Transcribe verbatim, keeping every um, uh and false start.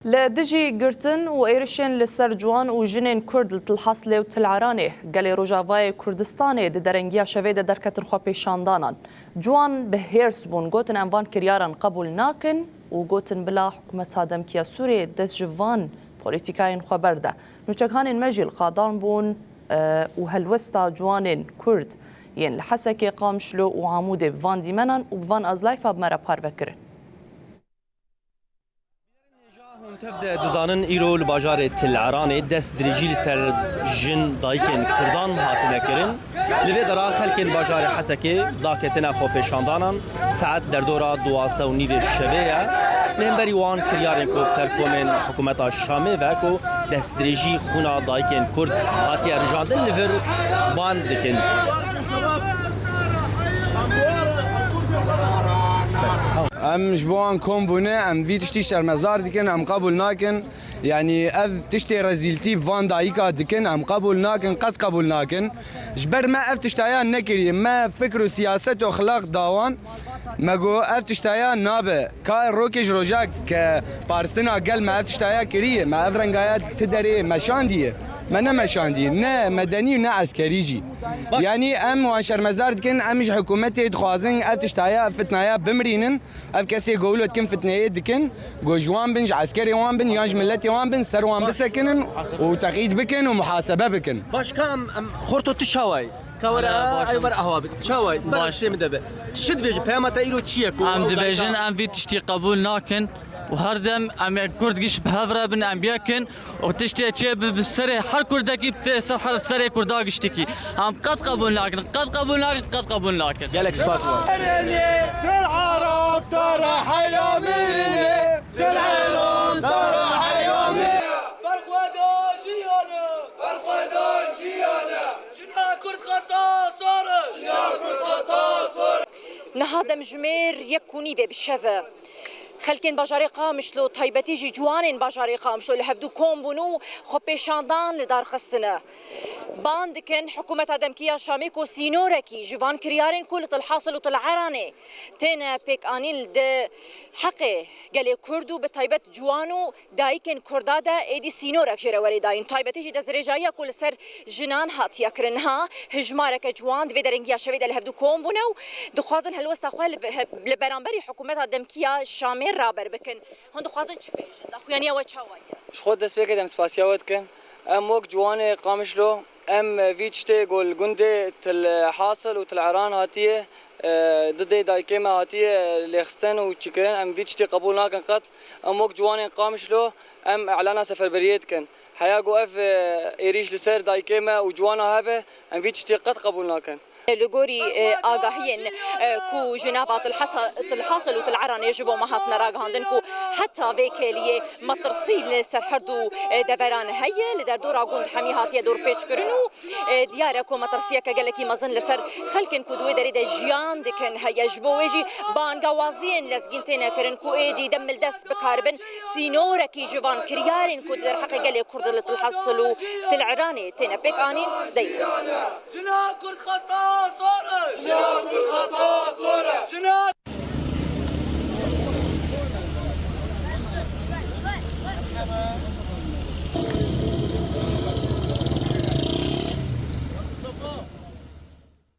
Li dijî girtin û êrişên li ser ciwan û jinên Kurd li Til Hasilê û Til Eranê, gelê Rojavayê Kurdistanê di derengiya şevê de derketin xwepêşandanan. Ciwan bi hêrs bûn, gotin, em van kiryaran qebûl nakin û gotin, bila hikûmeta demkî ya Sûriyê dest ji van polîtîkayên xwe berde. Nûçekanên me jî li qadan bûn, e, û helwesta ciwanên Kurd yên li Hesekê, Qamişlo û Amûdê bi van dîmenan û bi van azlayfa bi me re parve kirin. Hûn tev de dizanin, îro li bajarê Til Eranê dest dirêjî li ser jin dayikên Kurdan hatine kirin. Li vê dera xelkên bajarê Hesekê daketine xwepêşandanan. Saet derdora duwazdeh û nîvê şevê ye. Li hemberî wan kiryarên ku bi ser komên hikûmeta Şamê ve ku destdirêjî xûna dayikên Kurd hatiye rijandin, li vir ban dikin. Em ji bo wan kom bûne, em vî tiştî şermezar dikin, em qebûl nakin. Yanî ev tiştê rezîltî bi van dayika dikin, em qebûl nakin, qet qebûl nakin. Ji ber me ev tiştaya nekiriye. Me fikr û siyaset û exlaq da wan. Me got ev tiştaya nabe. Ka rokê ji roja ke paristina gel me ev tiştaya kiriye. Me ev rengaya ti derê meşandiye. Me nemeşandiye. Ne medenî û ne eskerî jî. Yanî em wan şermezar dikin, em ji hikûmetê dixwazin ev tiştaya, fitnaya bimirînin. Ev kesê ku wilo dikin, fitneyê dikin, ku ji wan bin, ji eskerê wan bin, yan ji miletê wan bin, ser wan bisekinin û teqîd bikin û muhasebe bikin. Baş, ka em, em, xorto tu çawa yî? Ka were, Ala, baş, ew ber ehwa bik. Çawa yî? Ber baş. Sê min de be. Tu çi dibêjî? Peyama te îro çi ye ku Em ew dibêjin, dayika em vî tiştî qebûl nakin û her dem em yek Kurd giş bi hev re bin, em yek in. Û tiştê çê bi, bi serê her Kurdekî bi tê ser her serê Kurda giştikî. Em qet qebûl nakin, qet qebûl nakin, qet qebûl nakin. Gelek spas. Til Arab tara heyamî, Til Arab tara heyamî. Berxwedar jiyane, berxwedar jiyane. Jina Kurd xeta sor e. Jina Kurd xeta sor. Niha demjimêr yek û nîvê bi şev e. Xelkên bajarê Qamişlo, taybetî jî ciwanên bajarê Qamişlo li hevdû kom bûn û xwepêşandan li dar xistine. Ban dikin hikûmeta demkî ya Şamê ku sînorekî ji van kiryarên ku li Til Hasil û Til Eranê têne pêkanîn di heqê gelê Kurd û bi taybet ciwan û dayikên Kurda de êdî sînorek jê re were dayîn. Taybetî jî destdirêjayiya ku li ser jinan hatiye kirin. Niha hijmareke ciwan di vê derengiya şevê de li hevdû kom bûne û dixwazin helwesta xwe li be-, li beramberî hikûmeta demkî ya Şamê raber bikin. Hûn dixwazin çi bêjin? Daxuyaniya we çawa ye? Ji xwe destpêkê de em spasiya we dikin. Em wek ciwanê Qamişlo, em vî tiştê ku li gundê Til Hasil û Til Eran hatiye, e, di dê dayikê me hatiye lêxistin û çîkirin, em vî tiştê qebûl nakin qet. Em wek ciwanên Qamişlo, em îlana seferberiyê dikin. Heya ku ev, e, êrîş li ser dayikê me û ciwana hebe, em vî tiştê qet qebûl nakin. Li gorî, e, agahiyên, e, ku ji nava Til Hasa-, Til Hasil û Til Eranê ji bo me hatine ragihandin ku heta vê kêliyê metirsî li ser her du, e, deveran heye, li derdora gund hemî hatiye dorpêçkirin û, e, diyar e ku metirsiyeke gelekî mezin li ser xelkên ku di wê derê de jiyan dikin heye. Ji bo wê jî bangewaziyên lezgîn têne kirin ku êdî dem li dest bikaribin sînorekî ji van kiryarên ku di derheqê gelê Kurd li Til Hasil û Til Eranê têne pêk anîn, deynin. Jina Kurd xeta sor e! Jina Kurd xeta